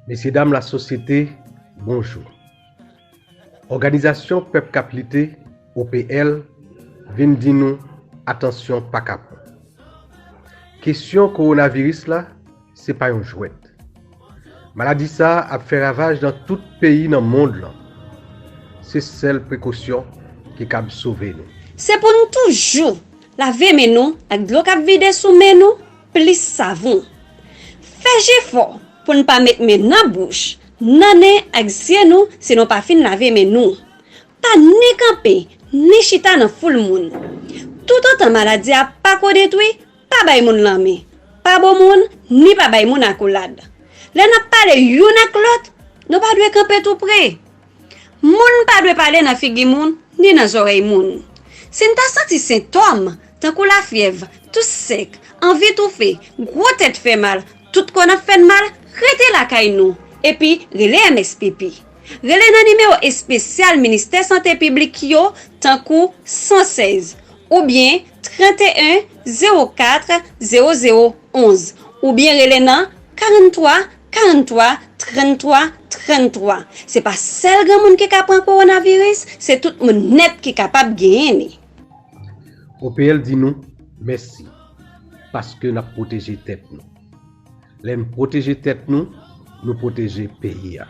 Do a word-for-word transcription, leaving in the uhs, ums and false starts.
Mesyedam lasosyete, bonjou. Òganizasyon Pèp k ap lite, O P L, vin di nou, atansyon pa kapon. Kesyon kowonaviris la, se pa yon jwèt. Maladi sa a ap fè ravaj nan tout peyi nan mond lan. Se sèl prekosyon ki kab sove nou. Se pou n toujou lave men nou ak dlo k ap vide sou men nou, plis savon. Fè jefò pou n pa met men nan bouch, nan nen ak zye nou si nou pa fin lave men nou. Pa ni kanpe, ni chita nan foul moun. Toutotan maladi a pa ko detwi, pa bay moun lanmen. Pa bo moun, ni pa bay moun akolad. Lè n ap pale youn ak lòt, nou pa dwe kanpe tou pre. Moun pa dwe pale nan figi moun, ni nan zòrèy moun. Si n ta santi sentòm, tankou lafyèv, tous sèk, anvi toufe, gwo tèt fè mal, tout kò n ap fè n mal, rete lakay nou, epi rele M S P P. Rele nan nimewo espesyal Ministè Sante Piblik yo, tankou san sèz, oubyen trannteyen zewo kat zewo zewo onz, oubyen rele nan karannntwa karannntwa, tranntwa, tranntwa. Se pa sèl granmoun ki ka pran kowonaviris, se tout moun nèt ki kapab genyen li. O P L di nou mèsi paske n ap pwoteje tèt nou. Lè n pwoteje tèt nou, nou pwoteje peyi a.